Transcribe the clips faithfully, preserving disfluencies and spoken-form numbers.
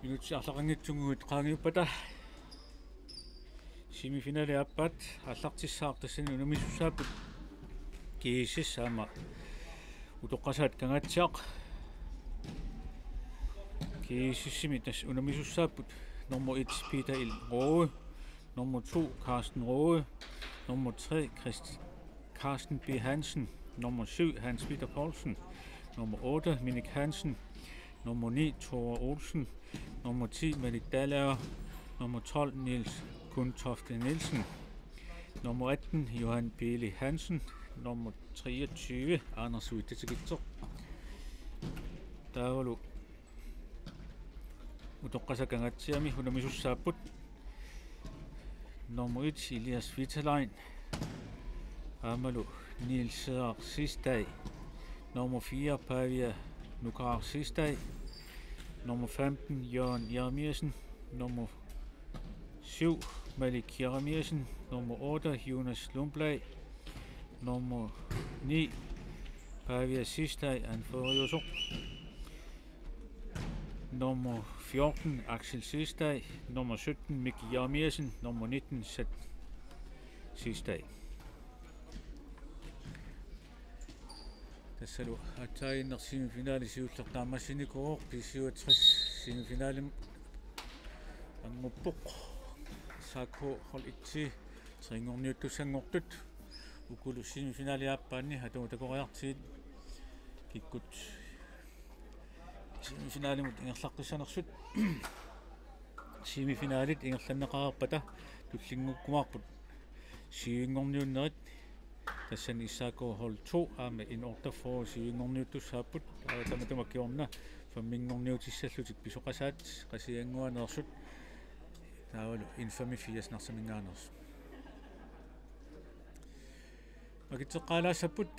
Minutsit arlaqanngitsunnguit qaangiuppata semifinali aappaat aallartissaaq, tassani unammisussaapput G S S aamma Utoqqasaat Kangaatsiaq. G S S-imi tassa unammisussaapput nummer et Peter L. Rohde, nummer to Carsten Rohde, nummer tre Christ-, Carsten B. Hansen, nummer syv Hans Peter Poulsen, nummer otte Minik Hansen, nummer ni Thor Olsen, nummer ti Malik Dalager, nummer tolv Niels Kundtofte Nielsen, nummer atten Johan Beli Hansen, nummer treogtyve Anders Uitetikitsoq. Taavalu Utoqqasaat Kangaatsiami unammisussaapput nummer et Elias Vitalain, aammalu Niels Cedar Sistaj, nummer fire Pavia Nukaar Sistaj, nummer femten Jørgen Jeremiassen, nummer syv Malik Jeremiassen, nummer otte Jonas Lundblad, nummer ni Pavia Sistaj Anforiusoq, nummer fjorten Axel Sistaj, nummer sytten Mik Jeremiassen, nummer nitten Sat Sistaj. Tassalu aatsaaginnaq semifinali siulleq naammassinikuuvoq, B syvogtres semifinalimut annguppoq. S A K hold et-i trinngorniuttussanngortut. Ukulu semifinali aappaanni atuuttakoriartigit kikkut semifinalimut ingerlaqqissanersut. Semifinalit ingerlanneqareerpata tullinnguukkumaarput syvinngorniunnerit. Tassani S A K hold to aamma N otteogfyrre syvinngorniuttussaapput. Taava tamatuma kingorna femminngorniutissallutik Pisoqasaat Qasigiannguaneersut. Taavalu N femogfirs Narsaminngaanneersut. Makitseqqaalaassapput.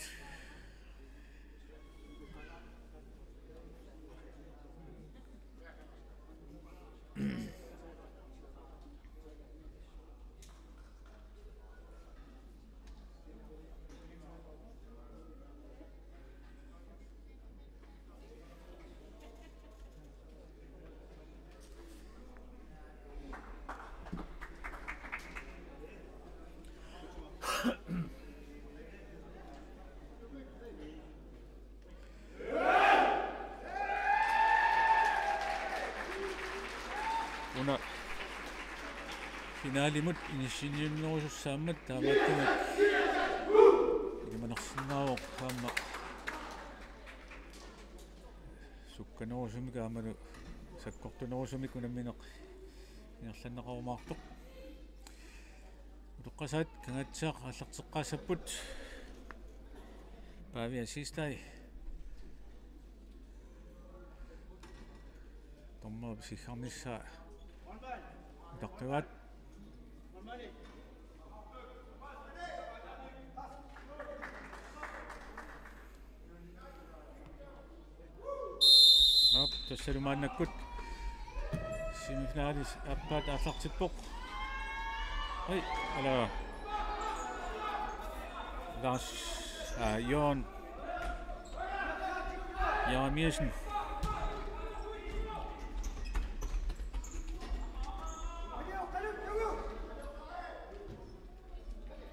Una finalimut inissinniunnerusussaammat taamaattumik ilimanarsinnaavoq aamma sukkanerusumik aammalu sakkortunerusumik unammineq ingerlanneqarumaartoq. Utoqqasaat Kangaatsiaq aallarteqqaassapput. Pavia Sistaj. Dommerip siggarnissaa utartugaat. Aap, tassalu maannakkut semifinalit aappaat aallartippoq. Hej, ala. Lars, aa, Jørgen Jeremiassen.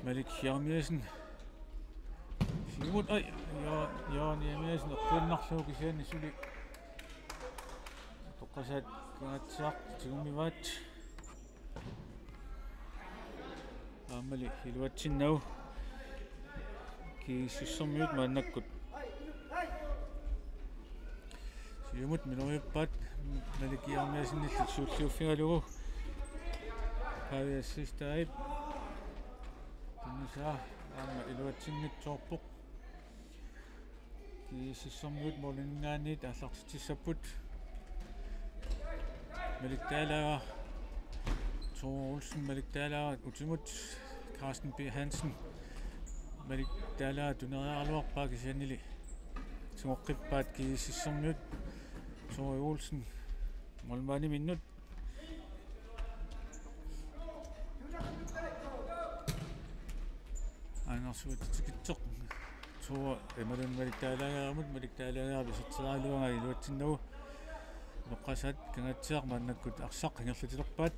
Malik Jeremiassen. Siumut, ai, ja, Jørgen Jeremiassen eqquinnarlugu kisianni suli Utoqqasaat Kangaatsiaq tigummivaat. Aammali iluatsinnagu. G S S-ermiut maannakkut siumut minoriuppaat Malik Jeremiassenillu siulliuffigalugu. Pavia Sistajip tunniussaa aamma iluatsinngitsoorpoq. G S S-ermiut måliminngaanniit aallartitsissapput. Malik Dalager, Thor Olsen, Malik Dalager utimut, Carsten B. Hansen, Malik Dalager tuneriaraluarpaa kisiannili tigoqqippaat G S S-ermiut. Thor Olsen målmandiminnut. Anders Uitetikitsoq. Thor, eh, imaluunniit Malik Dalagerimut, Malik Dalagerip isertitseriaraluaraa iluatsinnagu. Utoqqasaat Kangaatsiaq maannakkut arsaq ingerlatilerpaat.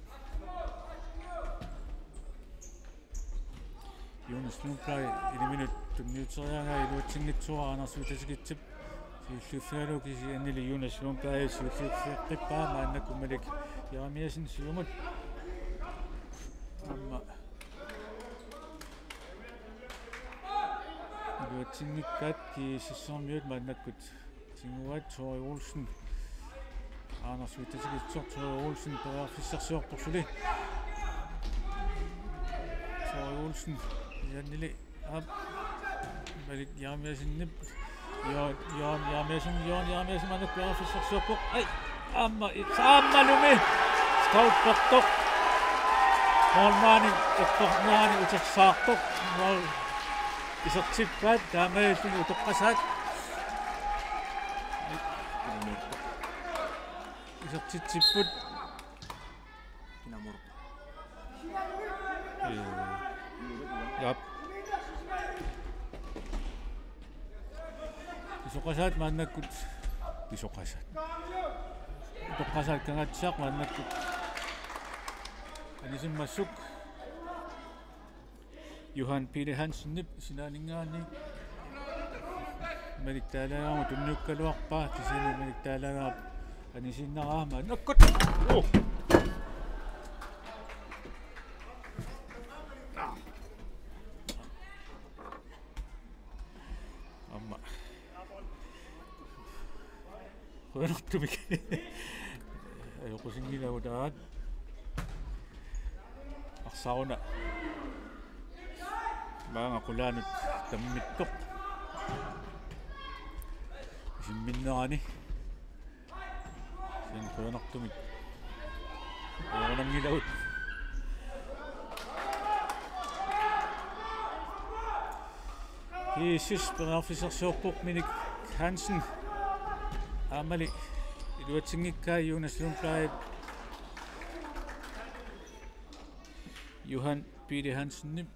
Jonas Lundblad iliminut tunniuteriaraa iluatsinngitsoorpaa Anders Vitasikitsip siulliuffigalugu, kisiannili Jonas Lundblad siulliuffeqqippaa maannakkut Malik Jeremiassen siumut. Aamma iluatsinngikkaat GSS-ermiut maannakkut tiguaat. Tore Olsen. Anders Vitasikitsoq, Tore Olsen periarfissarsiorpoq suli. Tore Olsen, Janili, aap. Malik Jeremiassenip. Jørgen, Jørgen Jeremiassen, Jørgen Jeremiassen maannakkut periarfissarsiorpoq. Ai, aamma, aammalumi. Scout Pertok. Målmandi, Pertok målmandi utersaarpoq. Mål. Isertippaat, taamaalilluni Utoqqasaat. Isertitsipput. Kinamur. Ee, jap. Pisoqasaat maannakkut. Pisoqasaat. Utoqqasaat Kangaatsiaq maannakkut. Anisimmassuk. Johan Peter Hansenip sinaaninngaanniit Malik taalaagaamut tunniukkaluarpaa, kisianni Malik taalaagaap anisiinnaraa maannakkut. Oh! Aamma. Qujanartumik. Ajoqusinngilagut aat. Arsaq una. Maanga qulaanut tammittoq. Isimminnerani. Sen qujanartumik. Qujananngilagut. GSS periarfissarsiorpoq Minik Hansen. Aammali iluatsinngikkaa Jonas Lundblad. Johan Peter Hansenip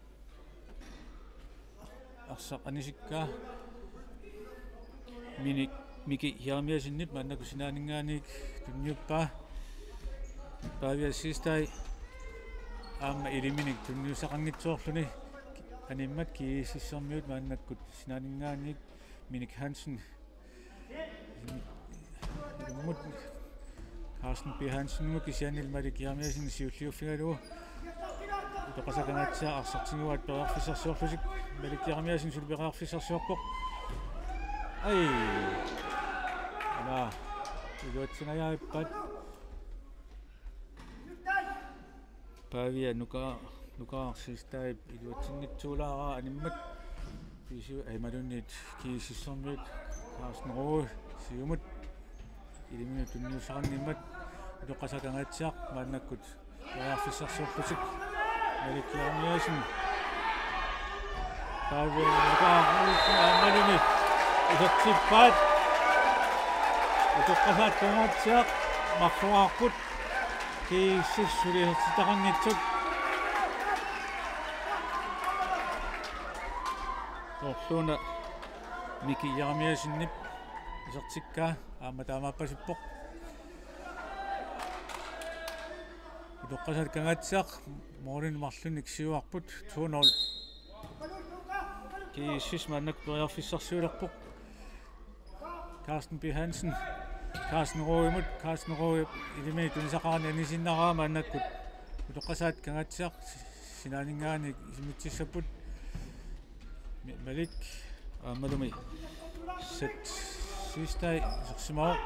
arsaq anisikkaa. Minik, Miki Jeremiassenip maannakkut sinaaninngaanniit tunniuppaa. Pavia Sistai aamma iliminik tunniussaqanngitsoorluni animmat GSS-ermiut maannakkut sinaaninngaanniit Minik Hansen. Ilummut Carsten P. Hansenimut kisiannili Malik Jeremiassen siulliuffigalugu. Utoqqasaat Kangaatsiaq arsaq tiguaat periarfissarsiorlutik. Malik Jeremiassen suli periarfissarsiorpoq. Ai. Ana. Iluatsingajaappaat. Pavia Nuka-, Nukaaq Sistaip iluatsinngitsoorlaaraa animmat. Pisiu aimalunniit GSS-ermiut Carsten Roge siumut. Iliminut tunniussaqanngimmat. Utoqqasaat Kangaatsiaq maannakkut periarfissarsiorlutik. Malik Jeremiassen. Pavia Nukaaq Olsen aammalumi isertippaat. Utoqqasaat Kangaatsiaq marloriarput. GSS suli isertitaqanngitsut. Soorluuna Miki Jeremiassenip isertikkaa aamma taamaappasippoq. Utoqqasaat Kangaatsiaq målinik marlunnik siuarput to nul. GSS maannakkut periarfissarsiulerpoq. Carsten P. Hansen. Carsten Rogemut. Carsten Roge ilimi tunisaqarani anisiinnaraa maannakkut. Utoqqasaat Kangaatsiaq sinaaninngaanniit isimitsissapput. Mi-, Malik. Aammalumi. Sat Sistai isersimavoq.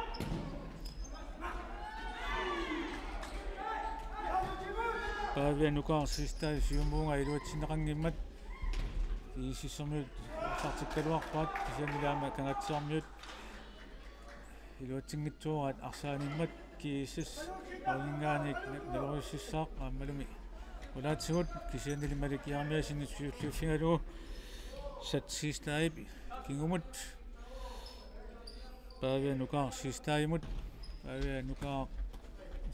Pavia Nukaaq Sistai siumuunga iluatsinneqanngimmat. GSS-ermiut arsartikkaluarpaat kisiannili aamma Kangaatsiarmiut iluatsinngitsooraat arsaq animmat. GSS aningaannik nalorississaaq aammalumi. Qulaatigut kisiannili Malik Jeremiassenip siulliuffigalugu Sat Sistaip kingumut. Pavia Nukaaq Sistaimut. Pavia Nukaaq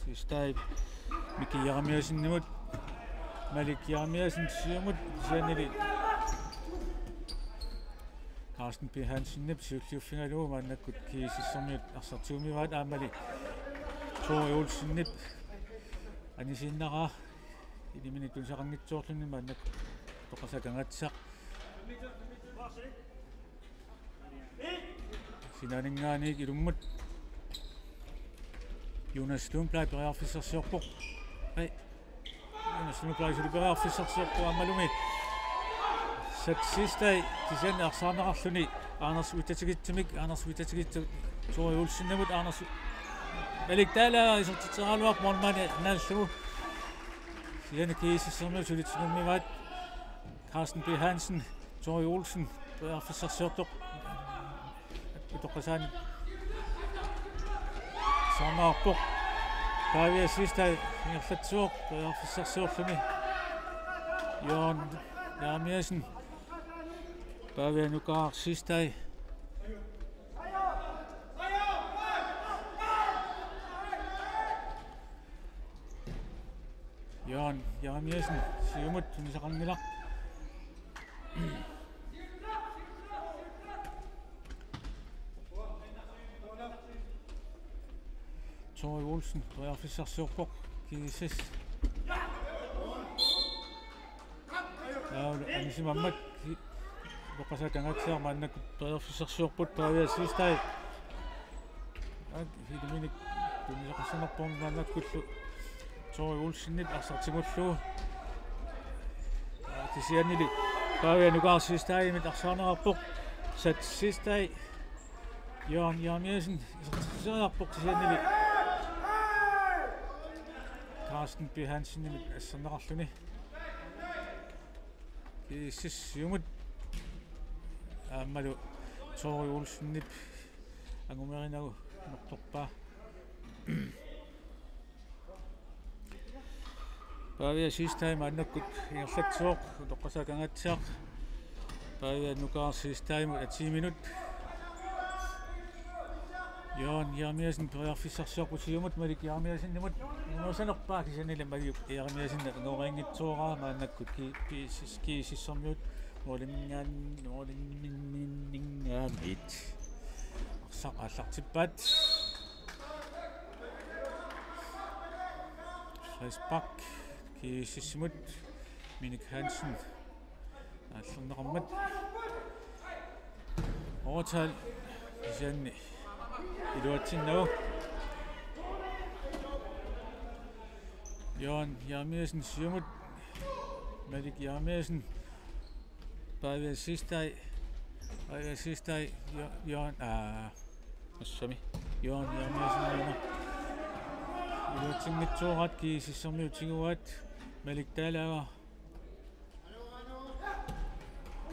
Sistaip Miki Jeremiassenimut. Malik Jeremiassen siumut kisiannili Carsten P. Hansenip siulliuffigalugu maannakkut GSS-ermiut arsaq tigumivaat aammali Tori Olsenip anisiinnaraa ilaminik tunisaqanngitsoorluni maannakkut Utoqqasaat Kangaatsiaq. Sinaaninngaanniit ilummut Jonas Lundblad periarfissarsiorpoq. Ai. Jonas Lundblad suli periarfissarsiorpoq aammalumi Sat Sistai kisianni arsaarneqarluni Anders Uitsatigitsimik, Anders Uitsatigitsi Tori Olsenimut, Anders Malik Dalager isertitseriaraluarpoq målmandi naallugu. Kisianni GSS-ermiut suli tigummivaat. Carsten B. Hansen, Tori Olsen, periarfissarsiortoq. Utoqqasaani arsaarneqarpoq. Pavia Sistai ingerlatsivoq periarfissarsiorluni. Jørgen Jeremiassen. Pavia Nukaaq Sistai. Jørgen Jeremiassen siumut tunisaqanngilaq. Tori Olsen periarfissarsiorpoq GSS. Aul anisimammat Utoqqasaat Kangaatsiaq maannakkut periarfissarsiorput Pavia Sistai. Ak, ilaminik tunisaqassanerpoq maannakkullu Tori Olsenip arsaq tigullugu. Kisiannili Pavia Nukaaq Sistaimit arsaarneqarpoq. Sat Sistai. Jørgen Jeremiassen isertitseriarpoq kisiannili Carsten B. Hansenimit asserneqarluni. GSS siumut aammalu Tori Olsenip angumerinermut nortorpaa. Pavia Sistai maannakkut ingerlatsivoq Utoqqasaat Kangaatsiaq. Pavia Nukaaq Sistaimut atiiminut. Jørgen Jeremiassen periarfissarsiorpoq siumut Malik Jeremiassenimut. Nuusanerpaa kisiannili Malik Jeremiassen angumerinngitsooraa maannakkut GSS-ermiut måliminngaanniit, måliminngaanniit arsaq aallartippaat. Frispark GSS-imut, Minik Hansen aallerneqarmat. Overtal kisianni iluatsinnagu. Jørgen Jeremiassen siumut, Malik Jeremiassen, Pavia Sistai, Pavia Sistai, Jo-, Jørgen, aa, assami, Jørgen Jeremiassen aamma. Iluatsinngitsooraat GSS-ermiut tiguaat, Malik Dalager.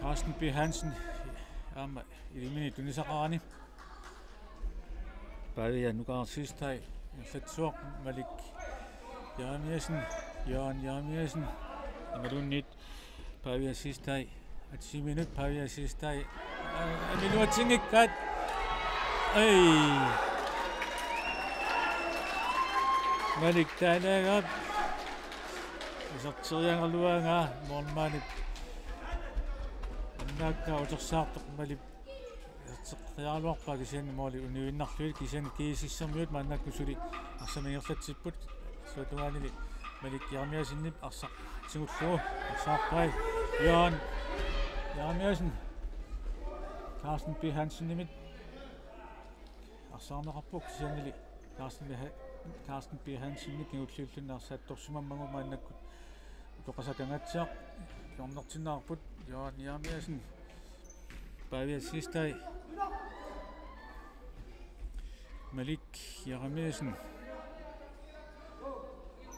Carsten B. Hansen aamma ilaminik tunisaqarani. Pavia Nukaaq Sistai ingerlatsivoq, Malik Jeremiassen, Jørgen Jeremiassen, imaluunniit Pavia Sistai atiiminut, Pavia Sistai, aa, iluatsinngikkaat. Ai. Malik Dalager iserteriaraluaraa målmandip annaakkaa utersaartoq Malik iserteriaraluarpaa kisianni måli uniuinnarlugu, kisianni GSS-ermiut maannakkut suli arsamik ingerlatsipput. Suatugaanili Malik Jeremiassenip arsaq tigullugu arsaarpai. Jørgen Jeremiassen Carsten B. Hansenimit arsaarneqarpoq kisiannili Carsten B. Ha-, Carsten B. Hansenip kingulliulluni arsaattorsimammagu maannakkut Utoqqasaat Kangaatsiaq hjørnertinneqarput. Jørgen Jeremiassen, Pavia Sistai, Malik Jeremiassen.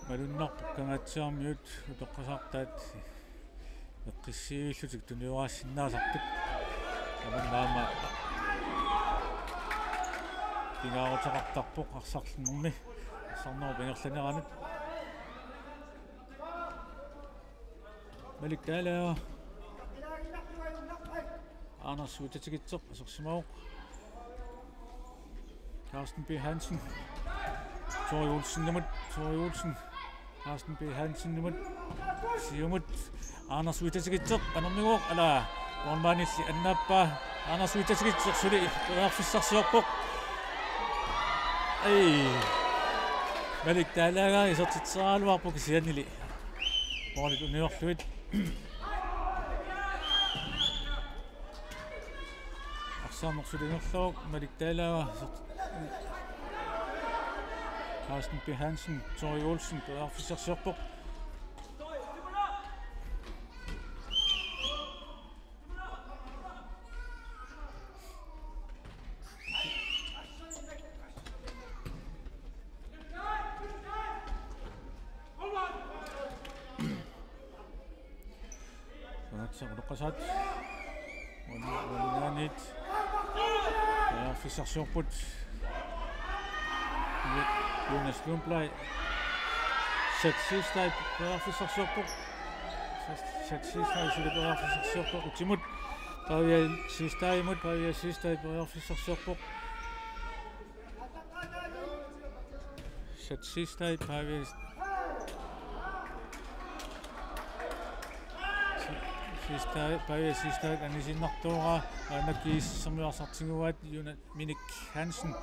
Malunnarpoq Kangaatsiarmiut utoqqasaartaat eqqissivillutik tuniorarsinnaasartut. Tamanna aamma pingaaruteqartarpoq arsarnermi. Arsarnerup ingerlaneranut. Malik Dalager. Anders Uitsatigitseq asersimavoq. Carsten B. Hansen. Tori Olsenimut. Tori Olsen. Carsten B. Hansenimut. Siumut. Anders Uitsatigitseq. Anermiguuq. Ala. Målmandilli annaappaa. Anders Uitsatigitseq suli periarfissarsiorpoq. Ai. Malik Dalager isertitseriaraluarpoq kisiannili målit uniorlugit. Arsaq amerlasuut isertitseriaraluarpoq Malik Dalager. Carsten P. Hansen, Tori Olsen, periarfissarsiorpoq. Aatsaat utoqqasaat. Uan-, uanniit. Periarfissarsiorput. Jonas Lundblad. Seth Siegstad periarfissarsiorpoq. Seth Siegstad suli periarfissarsiorpoq. Utimut. Pavia Siegstadimut. Pavia Siegstad periarfissarsiorpoq. Seth Siegstad, Pavia Siegstad, Pavia Siegstad, anisinnartuuraa, aana G S S-ermiut arsaq tiguaat, Jonas Minik Hansen.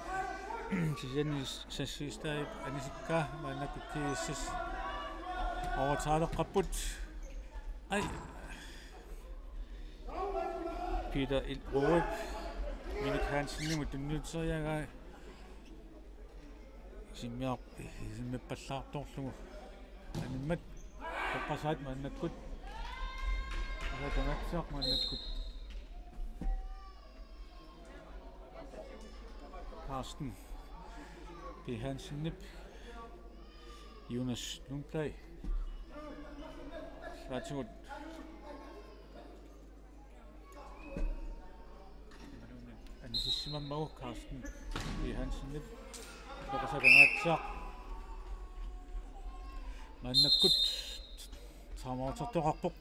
Kisianni Seth Siegstad anisikkaa, maannakkut G S S overtaleqqapput. Ai. Peter Ilroep, Minik Hansenimut tunniuteriaraa. Isimmiar-, isimmippallaartorlugu. Animmat utoqqasaat maannakkut. Arsaq Kangaatsiaq maannakkut. Carsten P. Hansenip. Jonas Lundblad. Svatigut. Anisissimammagu Carsten P. Hansenip. Utoqqasaat Kangaatsiaq. Maannakkut timeoutertoqarpoq.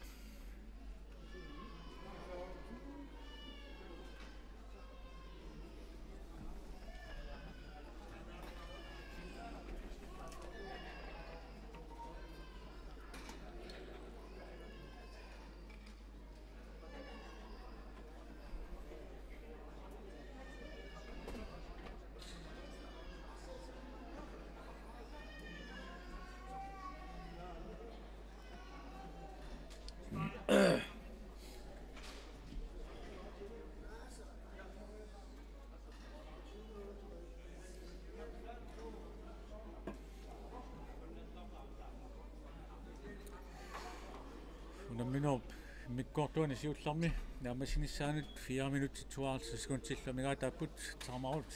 Unamminerup immikkoortuani siullermi naammassinissaanut fire minutsit tooghalvtreds sekundsillu amigaataapput, timeout.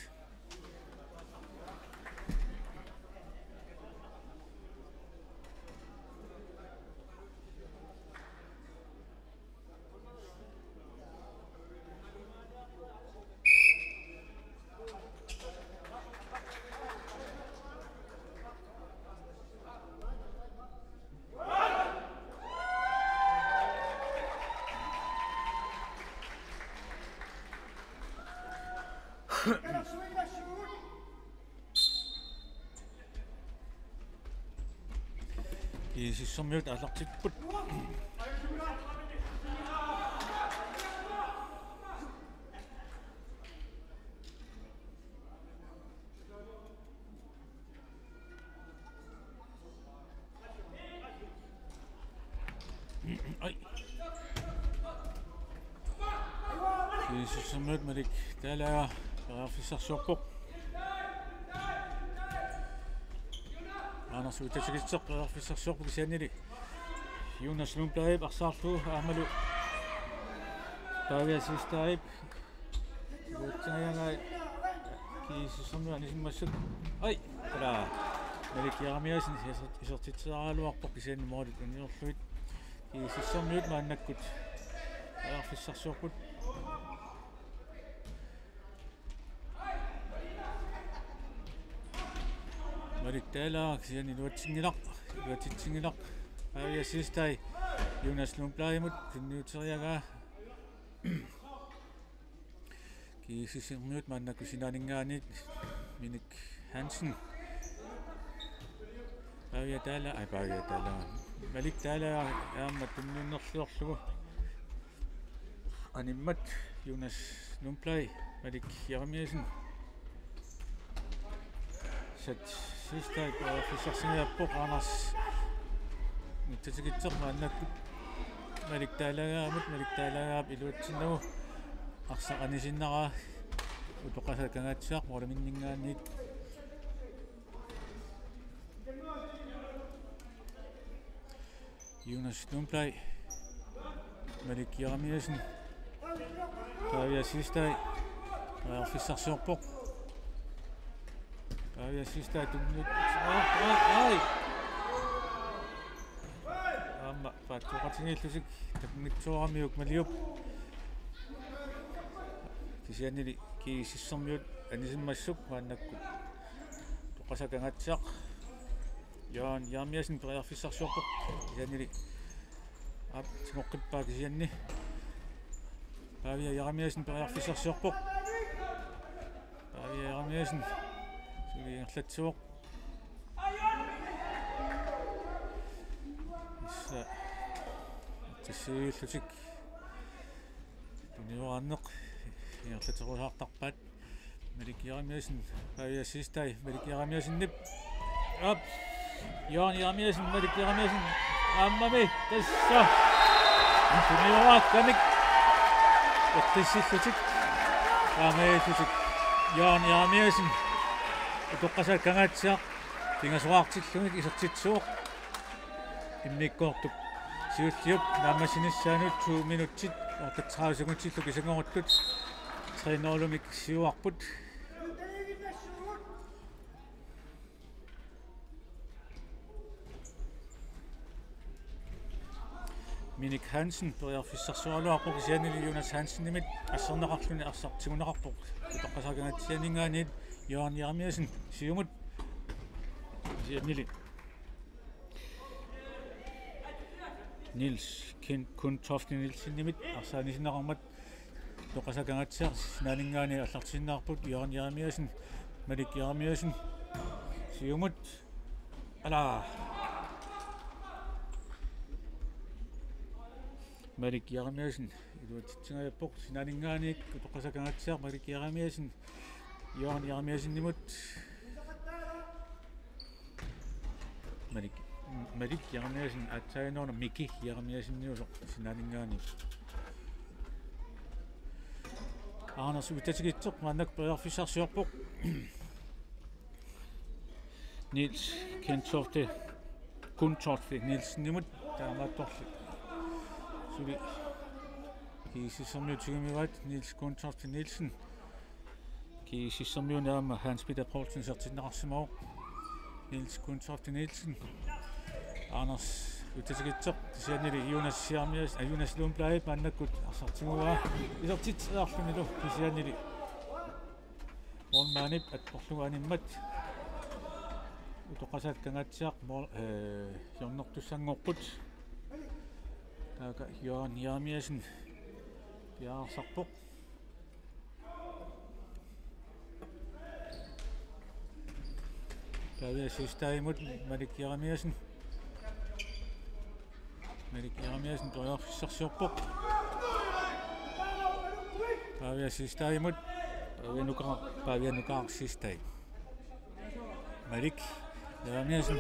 G S S-ermiut aallartipput. Ai. G S S-ermiut Malik Dalager periarfissarsiorpoq. Anders Utasikitseq periarfissarsiorpoq kisiannili Jonas Lundbladip arsaarlugu aammalu Pavia Siegstadip. Uatsiagai G S S-ermiut anisimmassuk. Ai, ala. Malik Jeremiassen iser-, isertitseriaraluarpoq kisianni målit uniorlugit. G S S-ermiut maannakkut periarfissarsiorput. Malik Dalager kisianni iluatsinngilaq, iluatsitsinngilaq. Pavia Siegstad Jonas Lundbladimut tunniuteriaraa. G S S-ermiut maannakkut sinaaninngaanniit Minik Hansen. Pavia Dalager, ai, Pavia Dalager. Malik Dalager aamma tunniunnerliorlugu. Animmat Jonas Lundblad, Malik Jeremiassen. Sidstad periarfissarsingajapput, Anders. Mitsatikitsoq maannakkut Malik taalaagaamut, Malik taalaagaap iluatsinnagu arsaq anisinnaraa. Utoqqasaat Kangaatsiaq måliminninngaanniit. Jonas Lundblad. Malik Jeremiassen. Pavia Sidstad. Periarfissarsiorpoq. Pavia Sidstad tunniut. Ai, ai, ai. Aamma paatsooqatigiillutik takunngitsooramiuk Maliup. Kisiannili G S S-ermiut anisimmassuk maannakkut. Utoqqasaat Kangaatsiaq. Jørgen Jeremiassen periarfissarsiorpoq. Kisiannili. Aap, tigoqqippaa kisianni. Pavia Jeremiassen periarfissarsiorpoq. Pavia Jeremiassen. Suli ingerlatsivoq. Tassa. Tassiviillutik. Tunioraanneq. Ingerlaterusaartarpaat. Malik Jeremiassen, Pavia Sidstad, Malik Jeremiassenip. Aap. Jørgen Jeremiassen, Malik Jeremiassen. Aammami, tassa. Tunioraakkamik. Eqqissillutik. Taamaalillutik. Jørgen Jeremiassen. Utoqqasaat Kangaatsiaq. Pingasoraartillugit isertitsivoq. Immikkoortup siulliup naammassinissaanut to minutsit otteogtredive sekundsillu kisanngoruttut tre nul-imik siuarput. Minik Hansen periarfissarsioraluarpoq kisiannili Jonas Hansenimit asserneqarluni arsaq tiguneqarpoq. Utoqqasaat Kangaatsianinngaanniit Jørgen Jeremiassen siumut. Kisiannili Niels Ken-, Kundtoft Nielsenimit arsaq anisinneqarmat Utoqqasaat Kangaatsiaq sinaaninngaanniit aallartiinnarput. Jørgen Jeremiassen, Malik Jeremiassen siumut. Ala. Malik Jeremiassen iluatsitsingajappoq sinaaninngaanniit. Utoqqasaat Kangaatsiaq, Malik Jeremiassen Jørgen Jeremiassenimut. Malik, Malik Jeremiassen aatsaannguaq Miki Jeremiasseniusoq sinaaninngaanniit. Anders Uitatigitsoq maannakkut periarfissarsiorpoq. Niels Kundtofte, Kundtofte Nielsenimut taamaattorli. Suli G S S-ermiut tigummivaat. Niels Kundtofte Nielsen. G S S-ermiuni aamma Hans Peter Poulsen isertinneqarsimavoq. Niels Kundtofte Nielsen. Anders Uitatigitsoq, kisiannili Jonas Jeremiassen, aa, Jonas Lundblad maannakkut arsaq tiguaa. Isertitsiarlunilu kisiannili målmandip attorlugu animmat. Utoqqasaat Kangaatsiaq mål, eh, hjørnertussanngorput. Taava Jørgen Jeremiassen piareersarpoq. Pavia Sidstadimut Malik Jeremiassen. Malik Jeremiassen periarfissarsiorpoq. Pavia Sidstadimut. Pavia Nukaaq, Pavia Nukaaq Sidstad. Malik Jeremiassen.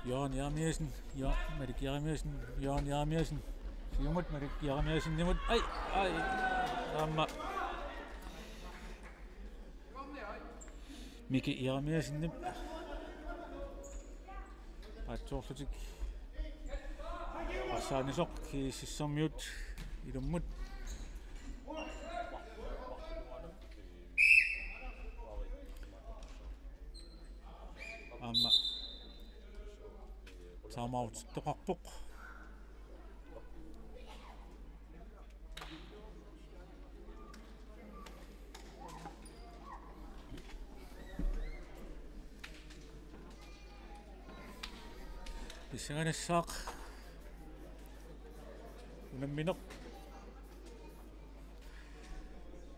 Jørgen Jeremiassen. Ja, Malik Jeremiassen. Jørgen Jeremiassen. Siumut Malik Jeremiassenimut. Ai, ai. Aamma Miki Jeremiassenip paatsoorlutik arsaanisoq G S S-ermiut ilummut. Aamma timeoutittoqarpoq. Pissanganassaaq unammineq.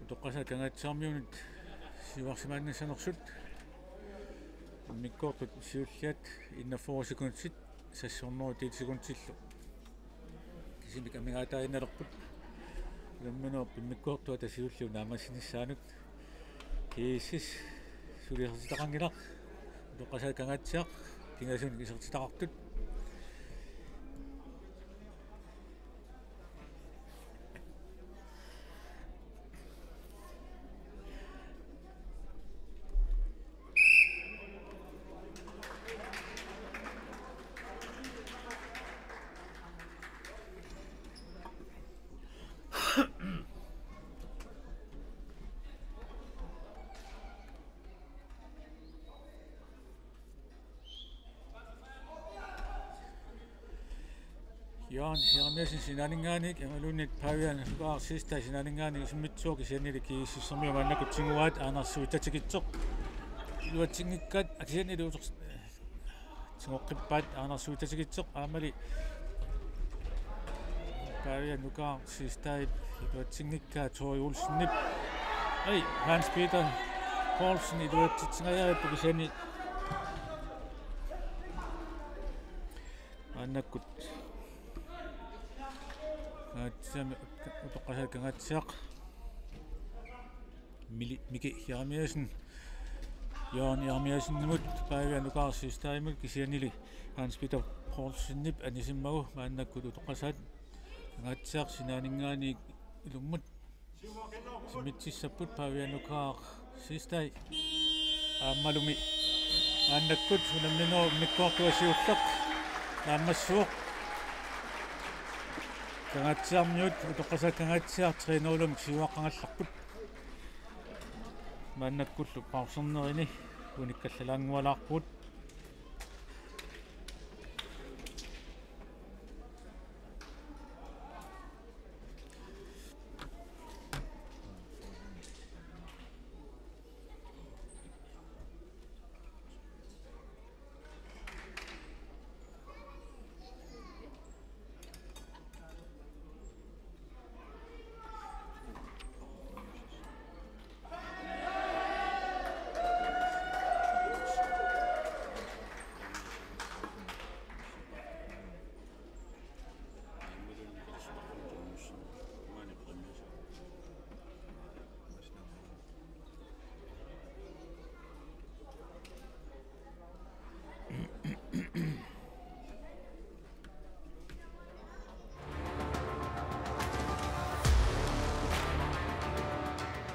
Utoqqasaat Kangaatsiarmiunit siuarsimaannassanersut. Immikkoortut siulliat enogfyrre sekundit, sekshundrede sekundillu kisimik amigaataaginnalerput. Unamminerup immikkoortuata siulliup naammassinissaanut G S S Tuli isertitaqanngilaq. Utoqqasaat Kangaatsiaq pingasunik isertitaqartut. Jaan Jeremiassen sinaaninngaanniit, imaluunniit Pavian Nukaaraq Siegstad sinaaninngaanniit isimmitsivoq, kisiannili GSS-ermiut maannakkut tiguaat, Anders Uitsatikitseq iluatsinngikkaat, kisiannili utoq-, tigoqqippaat, Anders Uitsatikitseq aammali Pavian Nukaaraq Siegstad iluatsinngikkaa, Tori Olsenip, ai, Hans Peter Poulsen iluatsitsingajaarippoq, kisianni maannakkut Kangaatsiami Utoqqasaat Kangaatsiaq. Mili-, Miki Jeremiassen, Jørgen Jeremiassenimut, Pavian Nukaaraq Siegstadimut, kisiannili Hans Peter Poulsenip anisimmagu maannakkut Utoqqasaat Kangaatsiaq sinaaninngaanniit ilummut isimmitsissapput. Pavian Nukaaraq Siegstad aammalumi maannakkut unamminerup immikkoortua siulleq naammassivoq. Kangaatsiarmiut Utoqqasaat Kangaatsiaq tre nul-imik siuaqqagallarput. Maannakkullu pausernerini unikkallalaanngualaarpugut.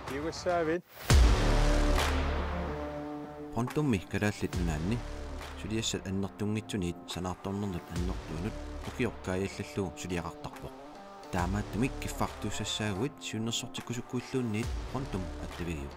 Kiugassaavit. Pontummi Kalaallit Nunaanni suliassat annertunngitsuniit sanaartornernut annertuunut ukioq kaajallallugu suliaqartarpoq. Taamaattumik kiffartuussassaaguit siunnersortikkusukkuilluunniit Pontum attavigiuk.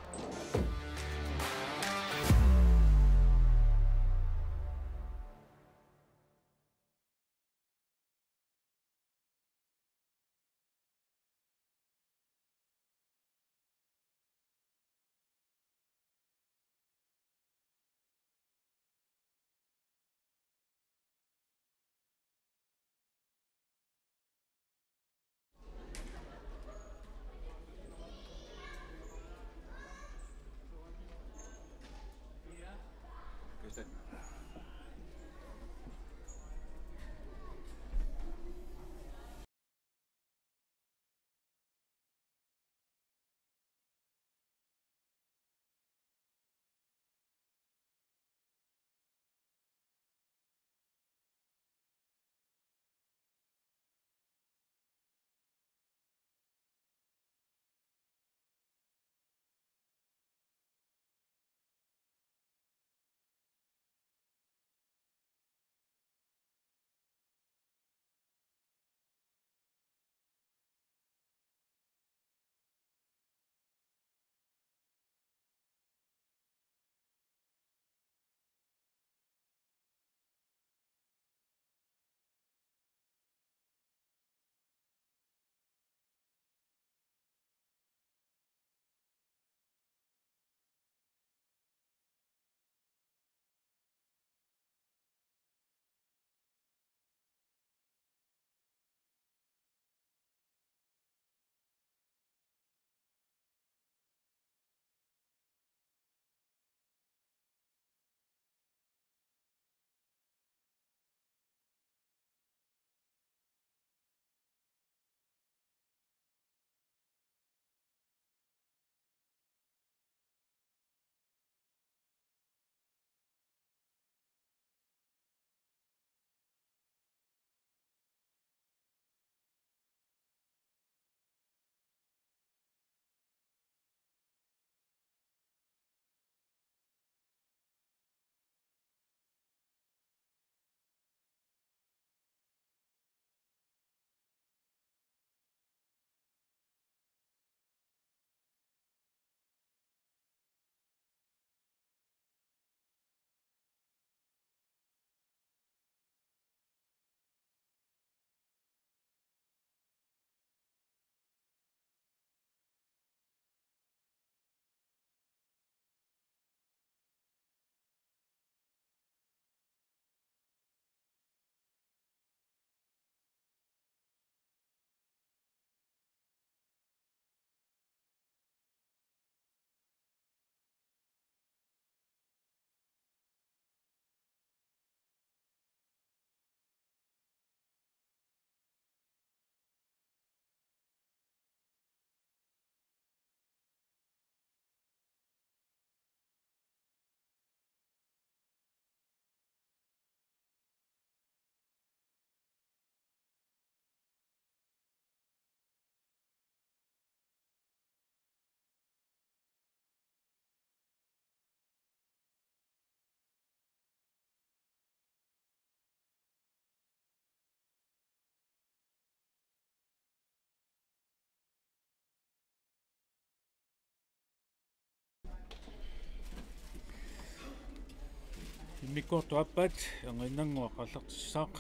Immikkoortup aappaat, Erniinnannguaq aallartissaaq.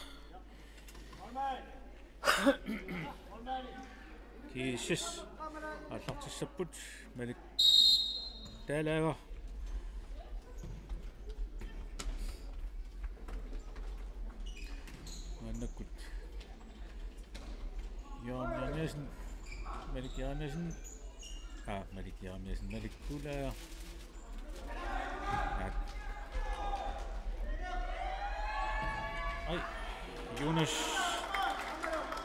GSS aallartissapput, Malik Dalager. Maannakkut Jørgen Jeremiassen, Malik Jeremiassen. Ah, Malik Jeremiassen, Malik Dalager. Ai, Jonas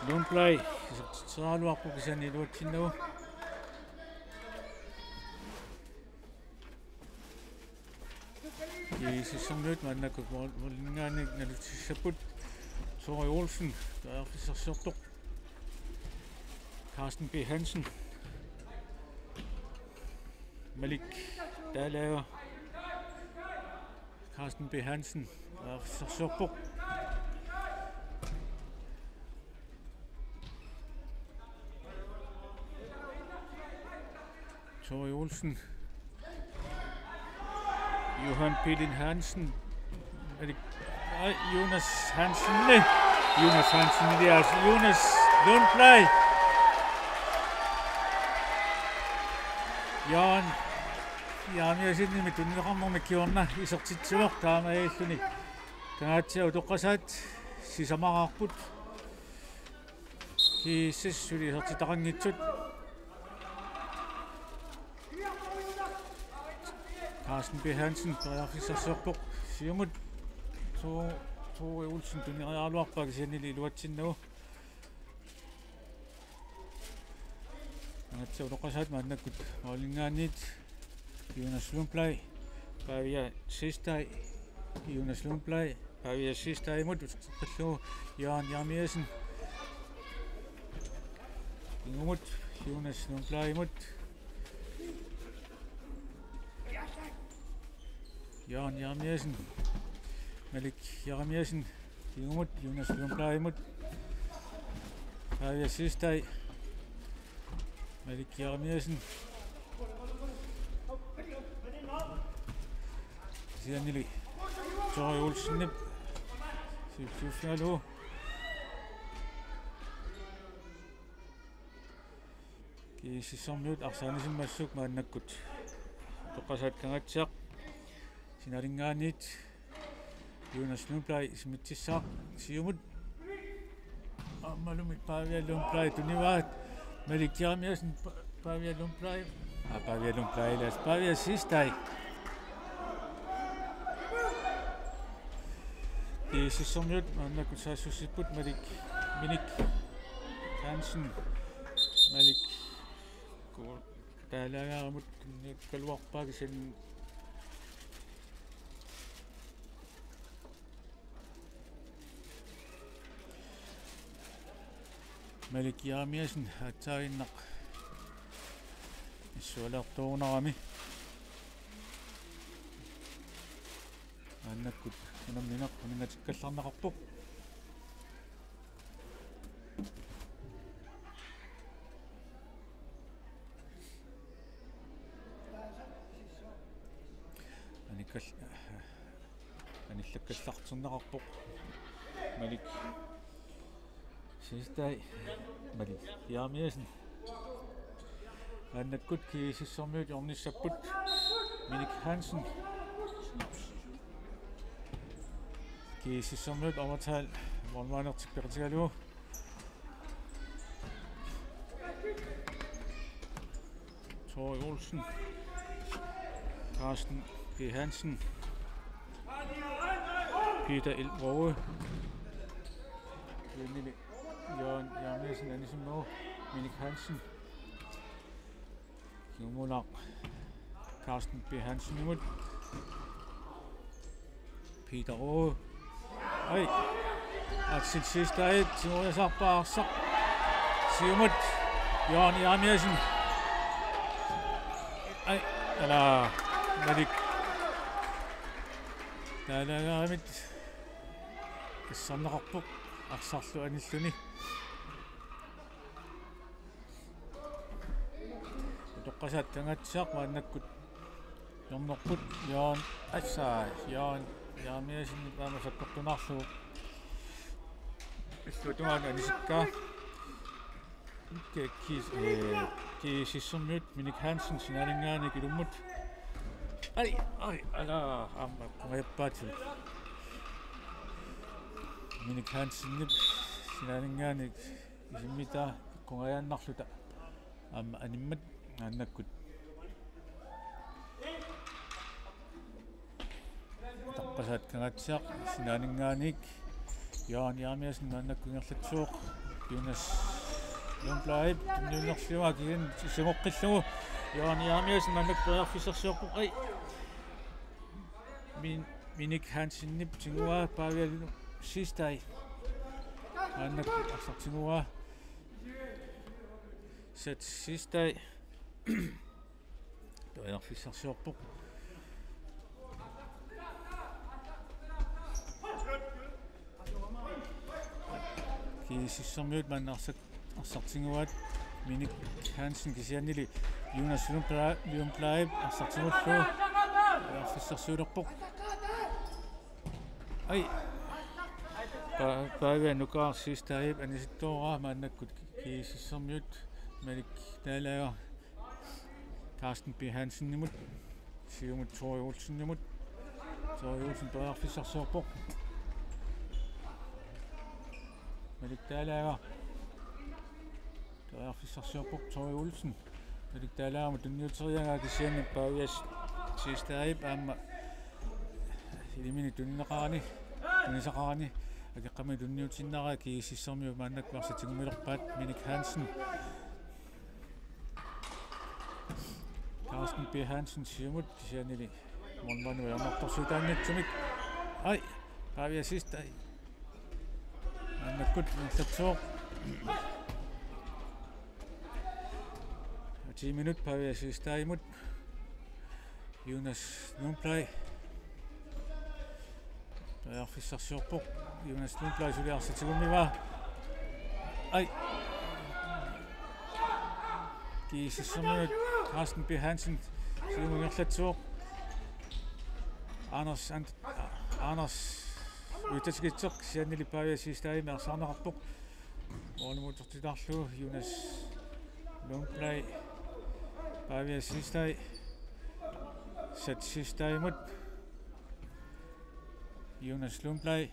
Lundblad, isertitseriaraluarpoq kisianni iluatsinnagu. GSS-ermiut maannakkut mål-, måliminngaanniit nalutissappaat. Tori Olsen, periarfissarsiorpoq. Carsten B. Hansen. Malik Dalager. Carsten B. Hansen, periarfissarsiorpoq. Tori Olsen. Johan Peter Hansen. Er det, nej, Jonas Hansen. Nej. Jonas Hansen, det er altså Jonas Lundblad. Jørgen Jeremiassenimit tunineqarnermik kingorna isertitsivoq, taamaalilluni Kangaatsiaq Utoqqasaat sisamaraarput. GSS suli isertitaqanngitsut. Carsten B. Hansen, periarfissarsiorpoq. Siumut. Tori, Tori Olsen, tunineqaraluarpaa kisiannili iluatsinnagu. Kangaatsiaq Utoqqasaat maannakkut måliminngaanniit. Jonas Lundblad, Pavia Sistai, Jonas Lundblad, Pavia Sistaimut, utertipallu, Jørgen Jeremiassen. Kingumut, Jonas Lundbladimut. Jørgen Jeremiassen, Malik Jeremiassen, kingumut, Jonas Lundbladimut. Pavia Sistai, Malik Jeremiassen. Kisiannili Tori Olsenip. Siutsiuffigalugu. GSS-ermiut arsaq anisimmassuk maannakkut. Utoqqasaat Kangaatsiaq. Sinalinngaanniit. Jonas Lundblad isimitsissaaq siumut. Aammalumi Pavia Lundblad tunivaa. Malik Jeremiassen, Pa-, Pavia Lundblad. Ah, Pavia Lundblad, ellers Pavia Sistai. GSS-ermiut maannakkut saassussipput Malik, Minik Hansen. Malik Ko-, Dalagerimut tunniukkaluarpaa kisianni Malik Jeremiassen aatsaaginnaq issualertuunarami. Maannakkut unammineq uningatikkallarneqarpoq. Anikkal-, anillakkallartinneqarpoq. Malik Sistai, Malik Jeremiassen. Maannakkut GSS-ermiut hjørnissapput. Minik Hansen. GSS-ermiut overtal. Målmandertik peqatigalugu. Tori Olsen. Carsten G. Hansen. Peter Elvroge. Jørgen, Jørgen Nielsen, Anne Simon, Minik Hansen. Kingumut Carsten B. Hansenimut. Peter Aage. Ai. Axel Sistai, Timoria Sarpa arsaq. Siumut. Jørgen Jeremiassen. Ai. Ala. Malik Dalagerimit. Kissarneqarpoq. Arsarlu anilluni. Utoqqasaat Kangaatsiaq maannakkut hjørnerput, Jørgen, assa, Jørgen Jeremiassenip aamma sakkortunaarlugu. Illuatungaanut anisikkaa. Kiis, eh, G S S-ermiut Minik Hansen sinaaninngaanniit ilummut. Ai, ai, ala, aamma eqqungajappaatigut. Minik Hansenip sinaaninngaanniit isimmitaa eqqungajaannarluta aamma animmat maannakkut. Tappasaat Kangaatsiaq sinaaninngaanniit. Jaan Jeremiassen maannakkut ingerlatsivoq. Jonas Lundblad tunniunnerlugu kisianni sisamoqqillugu. Jaan Jeremiassen maannakkut periarfissarsiorpoq. Ai. Min-, Minik Hansenip tiguaa Pavia Sistai. Maannakkut arsaq tiguaa. Sat Sistai. Periarfissarsiorpoq. G S S-ermiut maanna arsaq, arsaq tiguaat. Minik Hansen kisiannili Jonas Lundblad, Lundblad arsaq tigullugu. Periarfissarsiulerpoq. Ai. Pa-, Pavia Nukaaraq Sistaip anisittoorpaa maannakkut G S S-ermiut Malik Dalager Carsten P. Hansenimut, siumut Tori Olsenimut. Tori Olsen periarfissarsiorpoq. Malik Dalager. Periarfissarsiorpoq Tori Olsen. Malik Dalagermut tunniuteriaraa kisianni Pavia Sistaip aamma ilimini tunineqarani, tunisaqarani, akeqqami tunniutinnaraa. G S S-ermiut maannakkut arsaq tigummilerpaat. Minik Hansen. Carsten P. Hansen siumut kisiannili målmandip ajornartorsiutaanngitsumik. Ai, Pavia Sistai. Maannakkut ingerlatsivoq. Ti minut Pavia Sistaimut. Jonas Lundblad. Periarfissarsiorpoq. Jonas Lundblad suli arsaq tigummivaa. Ai. G S S-ermiut Carsten P. Hansen siumut ingerlatsivoq. Anders Ant-, Anders Uitsatikitseq kisiannili Pavia Sistaimik arsaarneqarpoq. Målimut utertitaarlugu Jonas Lundblad. Pavia Sistai. Sat Sistaimut. Jonas Lundblad.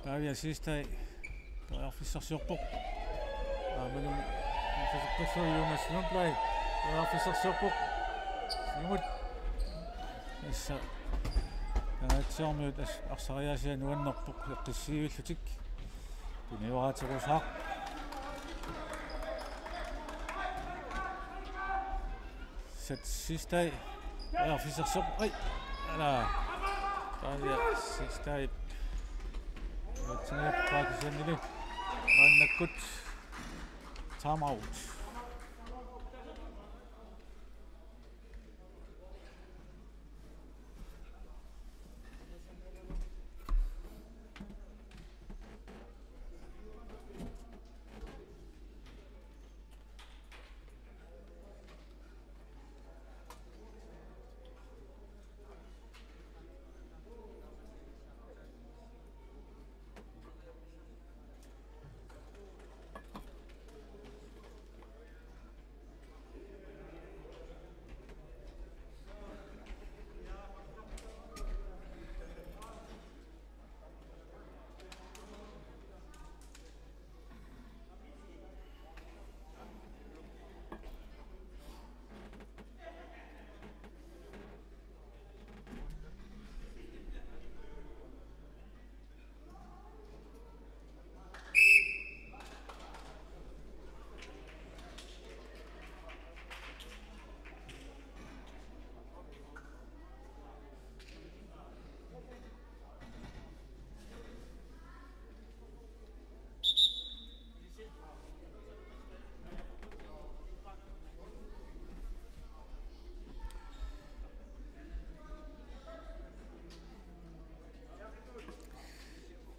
Pavia Sistai. Periarfissarsiorpoq. Aammalumi. Jonas Lundblad. Periarfissarsiorpoq. Siumut. Tassa Kangaatsiarmiut as-, arsariaasiat nuannerpoq eqqissiivillutik. Tunioraaterusaaq. Sat Sistai. Periarfissarsiorpoq. Ai. Ala. Pavia Sistai. Uatsineerpaa kisiannili. Maannakkut time out.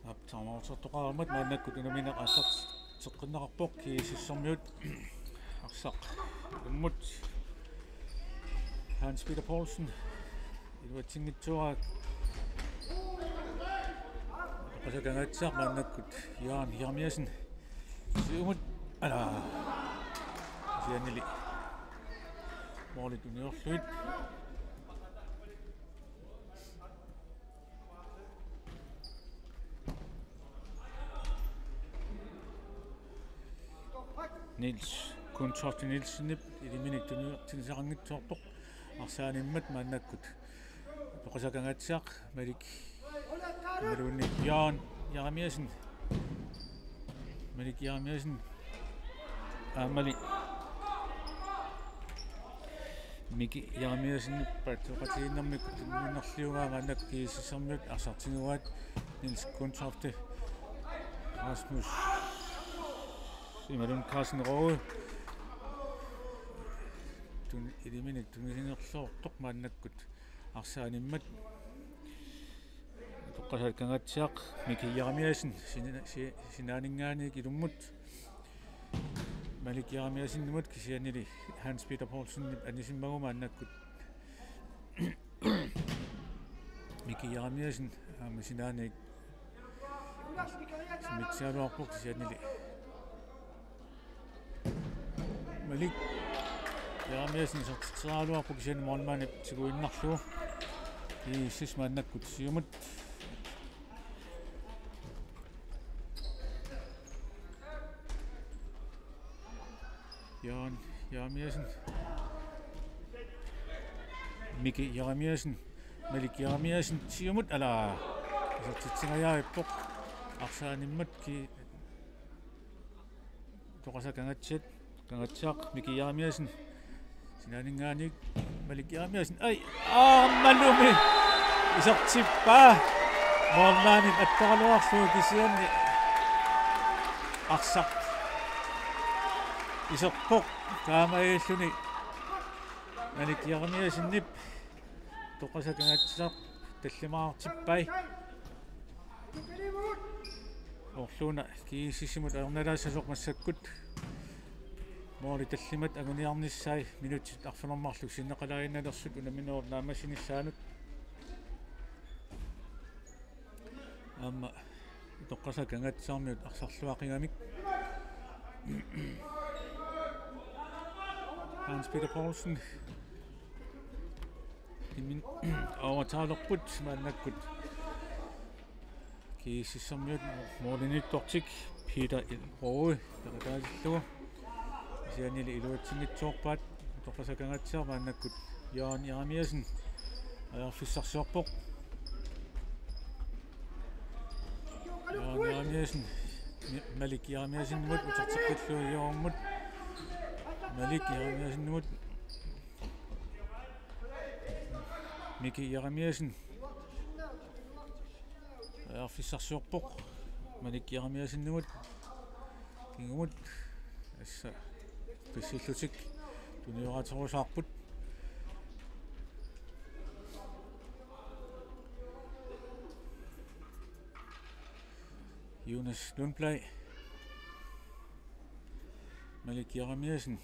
Aap, timeoutertoqareermat maannakkut unammineq aallarteqqinneqarpoq G S S-ermiut. Arsaq ilummut. Hans Peter Poulsen. Iluatsinngitsoorpaa. Utoqqasaat Kangaatsiaq maannakkut Jaan Jeremiassen. Siumut. Ala. Kisiannili. Målit uniorlugit. Niels Kundtoft Nielsenip ilaminik tuniortinnisaqanngitsoorpoq. Arsaanimmat maannakkut Utoqqasaat Kangaatsiaq, Malik imaluunniit Jaan Jeremiassen. Malik Jeremiassen. Aammali Miki Jeremiassen paatsoqatigiinnermik tunniunnerliugaa maannakkut GSS-ermiut arsaq tiguaat. Niels Kundtofte, Rasmus imaluunniit Carsten Roge. Tun-, ilaminik tuniortinnersoortoq maannakkut arsaanimmat. Utoqqasaat Kangaatsiaq, Miki Jeremiassen, sina-, si-, sinaaninngaanniit ilummut. Malik Jeremiassenimut kisiannili Hans Peter Poulsenip anisimmagu maannakkut. Miki Jeremiassen, aamma sinaaniit simitsigaluarpoq kisiannili. Malik Jeremiassen isertitseriaraluarpoq kisianni målmandip tiguinnarlugu. GSS maannakkut siumut. Jaan Jeremiassen. Miki Jeremiassen. Malik Jeremiassen siumut, ala. Isertitsingajaarpoq. Arsaanimmat ki-, Utoqqasaat Kangaatsiaq, Kangaatsiaq, Miki Jeremiassen. Sinaaninngaanniit Malik Jeremiassen. Ai, aammalumi isertippaa. Målmandip attoraluarlugu kisianni arsaq iserpoq. Taamaalilluni Malik Jeremiassenip Utoqqasaat Kangaatsiaq tallimaartippai. Orluuna GSS-imut ajornalaassasoq massakkut. Måli tallimat anguniarnissaat minutsit arfineq-marluk sinneqalaaginnalersut unamminerup naammassinissaanut. Aamma Utoqqasaat Kangaatsiarmiut arsarluaqigamik. Hans Peter Poulsen. Imin overtalerput maannakkut. GSS-ermiut målimiittortik Peter Roge peqataatillugu. Kisiannili iluatsinngitsoorpaat Utoqqasaat Kangaatsiaq maannakkut Jaan Jeremiassen periarfissarsiorpoq. Jaan Jeremiassen, Malik Jeremiassenimut uterteqqillugu iormut. Malik Jeremiassenimut. Miki Jeremiassen. Periarfissarsiorpoq Malik Jeremiassenimut. Kingumut. Tassa pissillutik tunioraaterusaarput. Jonas Lundblad. Malik Jeremiassen.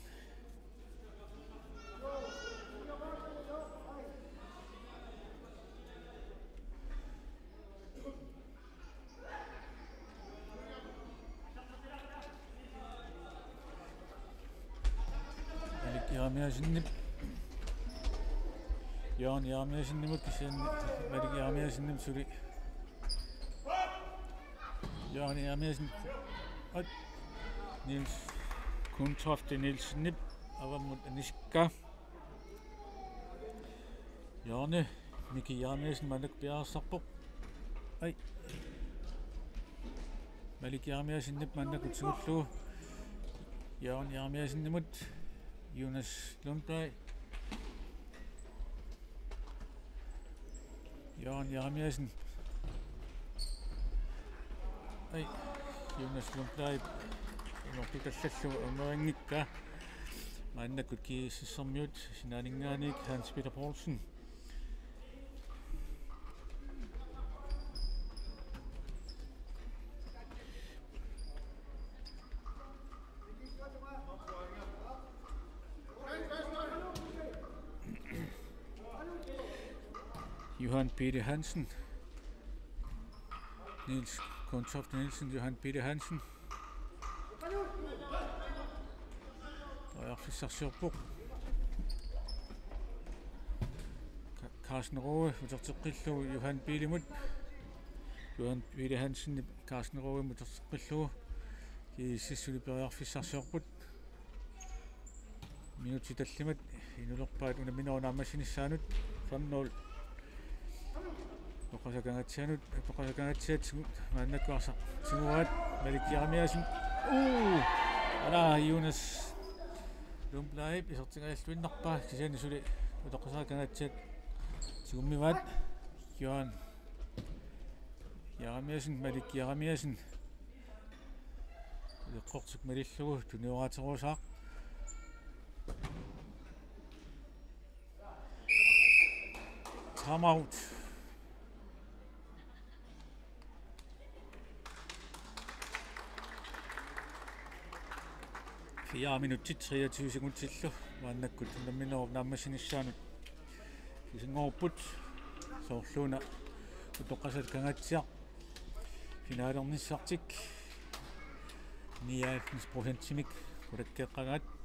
Malik Jeremiassenip. Jaan Jeremiassenimut kisianni Malik Jeremiassenimut suli. Jaan Jeremiassen. At. Niels Kundtofte Nielsenip avammut anisikkaa. Hjørne. Miki Jeremiassen maannakkut piareersarpoq. Ai. Malik Jeremiassenip maannakkut tigullugu. Jørgen Jeremiassenimut. Jonas Lundblad. Jørgen Jeremiassen. Ai. Jonas Lundblad. Inortutallallu amerinngikka. Maannakkut GSS-ermiut sinaaninngaanniit Hans Peter Poulsen. Johan Peter Hansen. Niels Kundtoft Nielsen, Johan Peter Hansen. Periarfissarsiorpoq. Ka-, Carsten Roge uterteqqillugu Johan Peterimut. Johan Peter Hansen Carsten Rogemut uterteqqillugu. G S S suli periarfissarsiorput. Minutsit tallimat inulerpaat unamminerup naammassinissaanut. Fem nul. Utoqqasaat Kangaatsianut, Utoqqasaat Kangaatsiaq tigu-, maannakkut arsaq tiguaat, Malik Jeremiassen. Uu! Ala Jonas Lundblad isertingajalluinnarpaa, kisianni suli Utoqqasaat Kangaatsiaq tigummivaat. Johan Jeremiassen, Malik Jeremiassen. Uleqqortik malillugu tunioraaterusaaq. Timeout. Fire minutsit treogtyve sekundsillu maannakkut unamminerup naammassinissaanut isinngorput, soorluuna Utoqqasaat Kangaatsiaq finalernissartik nioghalvfems procentimik qulakkeeqqagaat.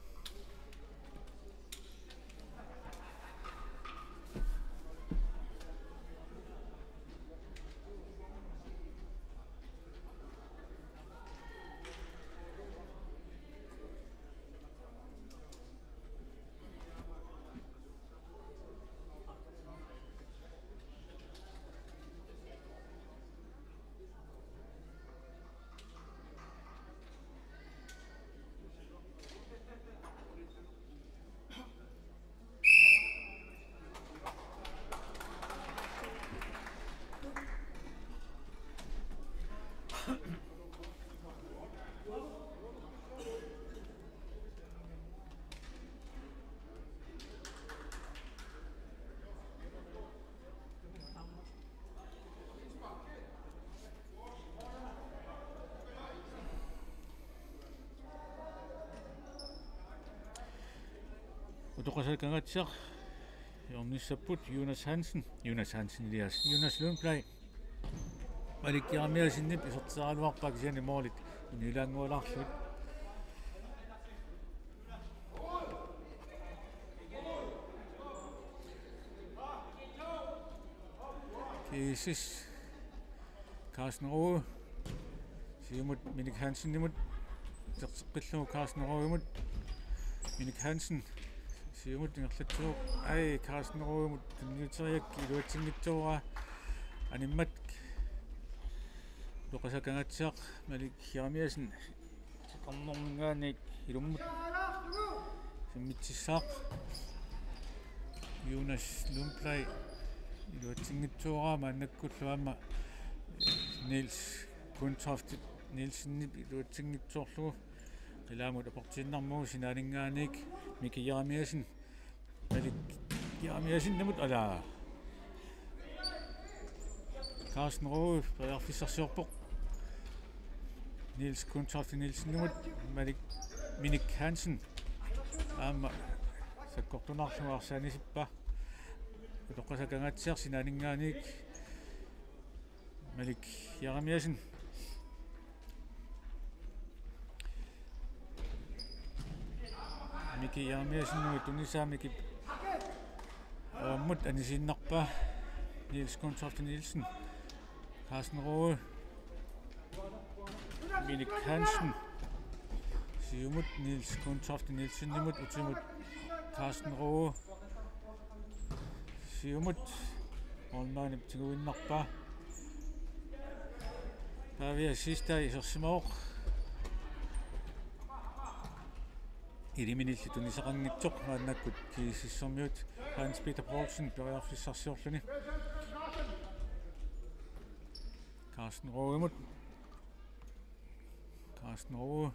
Utoqqasaat Kangaatsiaq hjørnissapput, Jonas Hansen, Jonas Hansen Elias, Jonas Lundblad. Malik Jeremiassenip isertitseriaraluarpaa kisianni målit unilaanngualaarlugit. G S S. Carsten Roge. Siumut Minik Hansenimut. Uterteqqillugu Carsten Rogemut. Minik Hansen. Siumut ingerlatsivoq. Ai, Carsten Rogemut tunniuteriaraa iluatsinngitsoorpaa. Animmat. Utoqqasaat Kangaatsiaq Malik Jeremiassen. Siqarnerminngaanniit ilummut simmitsissaaq. Jonas Lundblad iluatsinngitsoorpaa maannakkullu aamma Niels Kundtoft Nielsenip iluatsinngitsoorlugu. Qilaamut aportiinnarmagu sinaaninngaanniit Miki Jeremiassen. Malik Jeremiassenimut, ala. Carsten Roge periarfissarsiorpoq. Niels Kundtoft Nielsenimut, Malik, Minik Hansen. Aamma sakkortunaarlugu arsaq anisippaa. Utoqqasaat Kangaatsiaq sinaaninngaanniit Malik Jeremiassen. Miki Jeremiassenimut tunisaa, Miki avammut anisiinnarpaa. Niels Kundtoft Nielsen. Carsten Roge. Minik Hansen. Siumut Niels Kundtoft Nielsenimut, utimut Carsten Roge. Siumut målmandip tiguinnarpaa. Pavia Siegstad isersimavoq. Iliminilli tunisaqanngitsoq maannakkut G S S-ermiut, Hans Peter Poulsen periarfissarsiorluni. Carsten Rogemut. Carsten Roge.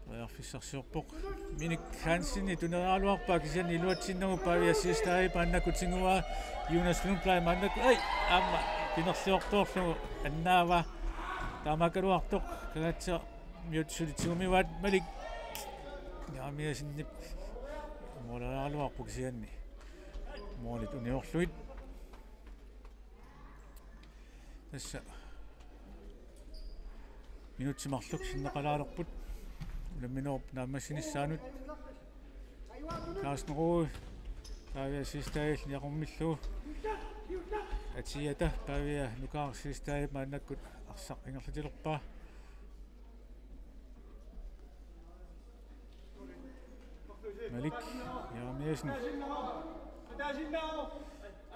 Periarfissarsiorpoq. Minik Hansen tunniuteriaraluarpaa kisianni iluatsinnagu, Pavia Siegstad maannakkut tiguaa. Jonas Lundblad maannakkut, ai, aamma pinerliortoorlugu annaavaa. Taamaakkaluartoq Kangaatsiarmiut suli tigummivaat. Malik Jeremiassenip måleriaraluarpoq kisianni målit uniorlugit. Tassa minutsit marluk sinneqalaalerput unamminerup naammassinissaanut. Carsten Roge, Pavia Siegstadip niaqummillu. Atiata Pavia Nukaaraq Siegstadip maannakkut arsaq ingerlatilerpaa. Malik Jeremiassen.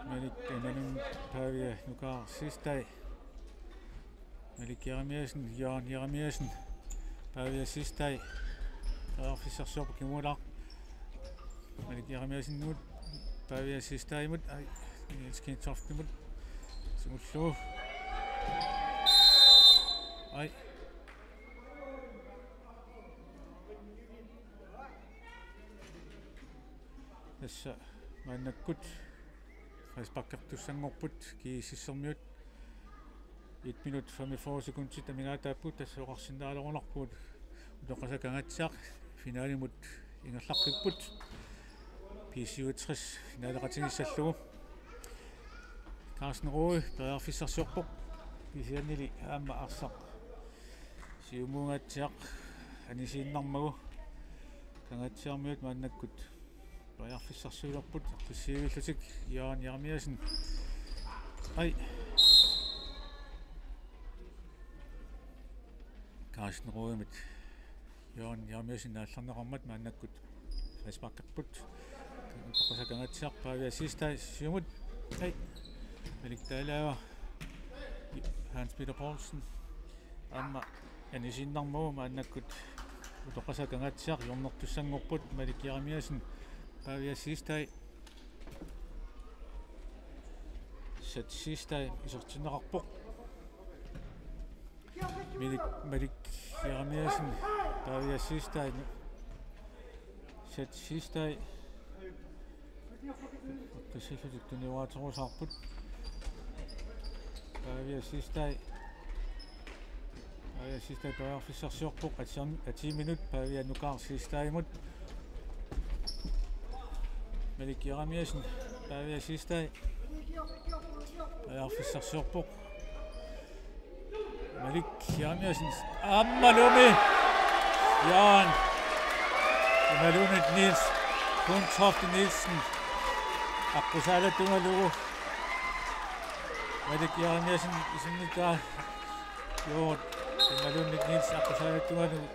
Malik, eh, Malik Pavia Nukaaraq Siegstad. Malik Jeremiassen, Jørgen Jeremiassen. Pavia Siegstad. Periarfissarsiorpoq, kingulaaq. Malik Jeremiassenimut. Pavia Siegstadimut. Ai, Niels Kentoftimut. Simullu. Ai. Tassa maannakkut frisparkertussanngorput GSS-ermiut. Et minut femogfyrre sekundit amigaataapput, tassa oqarsinnaalerunarpugut Utoqqasaat Kangaatsiaq finalimut ingerlaqqipput. B syvogtres finaleqatigiissallugu. Carsten Roge periarfissarsiorpoq. Kisiannili aamma arsaq siumuungaatsiaq anisiinnarmagu. Kangaatsiarmiut maannakkut periarfissarsiulerput, qissiivillutik Jørgen Jeremiassen. Ai. Carsten Rogemit Jørgen Jeremiassen aallarneqarmat maannakkut frisparkerput. Utoqqasaat Kangaatsiaq, Pavia Siegstad siumut. Ai. Malik Dalager. Hans Peter Poulsen. Aamma anisiinnarmagu maannakkut Utoqqasaat Kangaatsiaq hjørnertussanngorput. Malik Jeremiassen, Pavia Siegstad. Seth Siegstad isertinneqarpoq. Malik, Malik Jeremiassen, Pavia Siegstad. Seth Siegstad. Qissillutik tunioraaterusaarput. Pavia Siegstad. Pavia Siegstad periarfissarsiorpoq, atiam-, atiiminut Pavia Nukaaraq Siegstadimut. Malik Jeremiassen, Pavia Siegstad. Periarfissarsiorpoq. Malik Jeremiassen aammalumi Jørgen imaluunniit Niels Kundtoft Nielsen aqqusaalattugalugu. Malik Jeremiassen isimmitaa Jørgen imaluunniit Niels aqqusaalattugalugu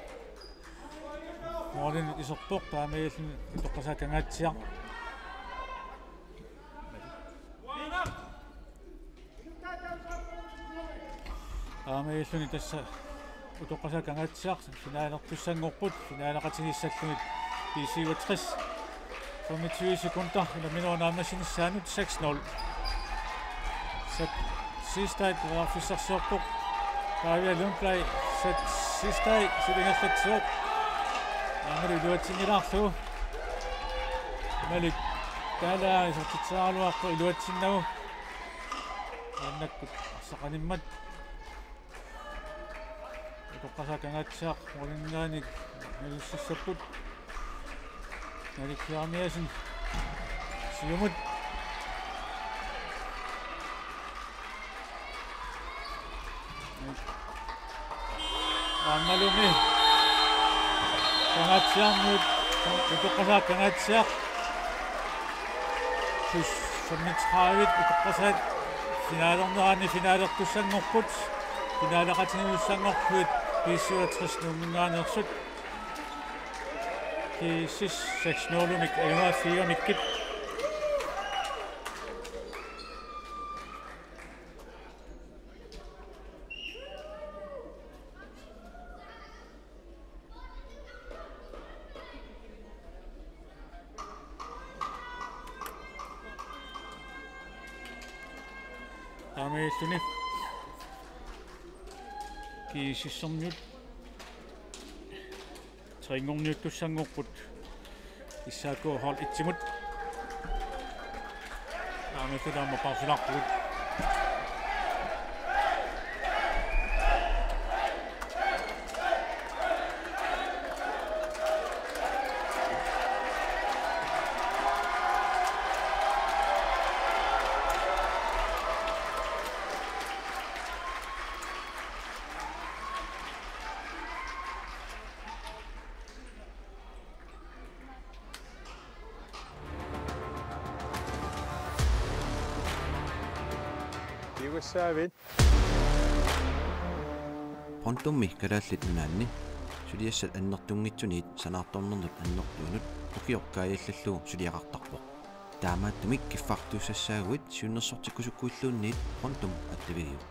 målinik iserpoq, taamaalilluni Utoqqasaat Kangaatsiaq. Taamaalilluni tassa Utoqqasaat Kangaatsiaq finalertussanngorput, finaleqatigiissallugit B syvogtres. Femogtyve sekunder unamminerup naammassinissaanut, seks nul. Seth Siegstad periarfissarsiorpoq. Pavia Lundblad, Seth Siegstad, suli ingerlatsivoq. Aammalu iluatsinnilaarlugu. Malik Dalager isertitseriaraluarpoq iluatsinnagu. Maannakkut arsaq animmat. Utoqqasaat Kangaatsiaq måliminngaanniit nalissassapput. Malik Jeremiassen siumut. Aammalumi Kangaatsiarmiut, Utoqqasaat Kangaatsiaq. Plus femogtredive Utoqqasaat finalernerani finalertussanngorput. Finaleqatigiissanngorlugit B syvogtres Nuumminngaanneersut. GSS seks nul-imik ajugaaffigigamikku. Taamaalilluni GSS-ermiut trinngorniuttussanngorput S A K hold et-imut. Taamaalilluni aamma pausilaarpugut. Quissaavit. Pontummi Kalaallit Nunaanni suliassat annertunngitsuniit sanaartornernut annertuunut ukioq kaajallallugu suliaqartarpoq. Taamaattumik kiffartuussassaaguit siunnersortikkusukkuilluunniit Pontum attavigiuk.